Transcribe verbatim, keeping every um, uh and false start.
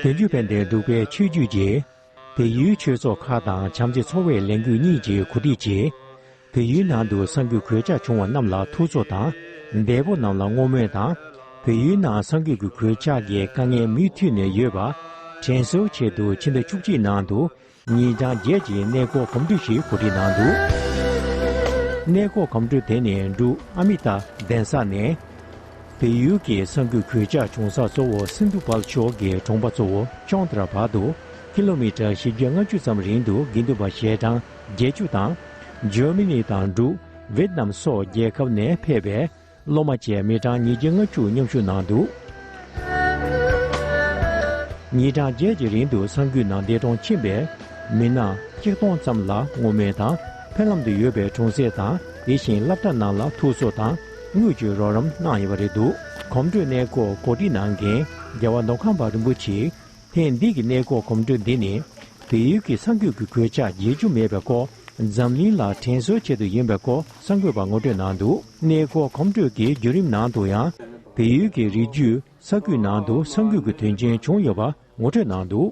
དོན་གྲུབ་དཔལ་ལྡན་འབྲུག་པའི་ཆོས་བརྒྱུད་ཀྱི་བལ་ཡུལ་ཆོས་ཚོགས་ཁག་དང་བྱམས་བརྩེ་ཚོགས་པའི་ལས་འགུལ་གཉིས་ཀྱིས་གོ་སྒྲིག་གིས། བལ་ཡུལ་ནང་དུ་གསར་འགོད་གོད་ཆག་བྱུང་བ་རྣམས་ལ་ཐུགས་གཟོ་དང་། འདས་པོ་རྣམས་ལ་བསྔོ་སྨོན་དང་། བལ་ཡུལ་ནང་གསར་འགོད་ཀྱི་གོད་ཆག་གི་དཀའ་ངལ་མུ་མཐུད་ནས་ཡོད་པ། དྲན་གསོའི་ཆེད་དུ་ཕྱི་ཟླ་བཅུ་གཅིག་ནང་དུ། ཉིན་གྲངས་བརྒྱད་ཀྱི་གནས་སྐོར་གོམ་བགྲོད་ཞིག་གོ་སྒྲིག་གནང་འདུག་གནས་སྐོར་གོམ་བགྲོད་དེ་ནི་འབྲུག་ཨ་མི་ཏཱ་གདན་ས་ནས། བལ་ཡུལ་གྱི་གསར་འགོད་གོད་ཆག་བྱུང་ས་གཙོ་བོ་སིན་དྷུ་བལ་ཕྱོགས་ཀྱི་གྲོང་པ་གཙོ་བོ་ཅོང་ཏ་ར་བར་དུ་ཀི་ལོ་མི་ཊར་བཞི་བརྒྱ་ལྔ་བཅུ་ཙམ་རིང་དུ་དགེ་འདུན་པ་ཞལ་གྲངས་བརྒྱད་ཅུ་དང་། འཇར་མ་ནི་དང་འབྲུག་ཝེད་ནམ་སོགས་རྒྱལ་ཁབ་ནས་ཕེབས་པའི་སློབ་མ་བཅས་མི་གྲངས་ཉིས་བརྒྱ་ལྔ་བཅུ་མཉམ་ཞུགས་གནང་འདུག་ཉིན་གྲངས་བརྒྱད་ཀྱི་རིང་དུ་གསར་འགོད་ནང་འདས་གྲོངས་ཕྱིན་པའི་མི་སྣ་ཆིག་སྟོང་ཙམ་ལ་བསྔོ་སྨོན་དང་། ཕེབས་ལམ་དུ་ཡོད་པའི་གྲོང་གསེབ་དང་། དེ་བཞིན་སློབ་གྲྭ་ནང་ལ་ཐུགས་གཟོ་དང་དངུལ་གྱི་རོགས་རམ་གནང་ཡོད་པ་རེད་འདུག་གོམ་བགྲོད་གནས་སྐོར་གོ་སྒྲིག་གནང་མཁན་རྒྱལ་བ་མདོ་ཁམས་པ་རིན་པོ་ཆེས། ཐེངས་འདི་གི་གནས་སྐོར་གོམ་བགྲོད་འདི་ནི། བལ་ཡུལ་གྱི་གསར་འགོད་ཀྱི་གོད་ཆག་རྒྱས་འགྱུར་མེད་པའི་སྐོར། འཛམ་གླིང་ལ་དྲན་གསོའི་ཆེད་དུ་ཡིན་པའི་སྐོར་གསར་འགོད་པར་ངོ་སྤྲོད་གནང་འདུག་གནས་སྐོར་གོམ་བགྲོད་ཀྱི་བརྒྱུད་རིམ་ནང་དུ་ཡང་། བལ་ཡུལ་གྱི་རིགས་རྒྱུད་ས་ཁུལ་ནང་དུ་གསར་འགོད་ཀྱི་དོན་རྐྱེན་བྱུང་ཡོད་པ་ངོ་སྤྲོད་གནང་འདུག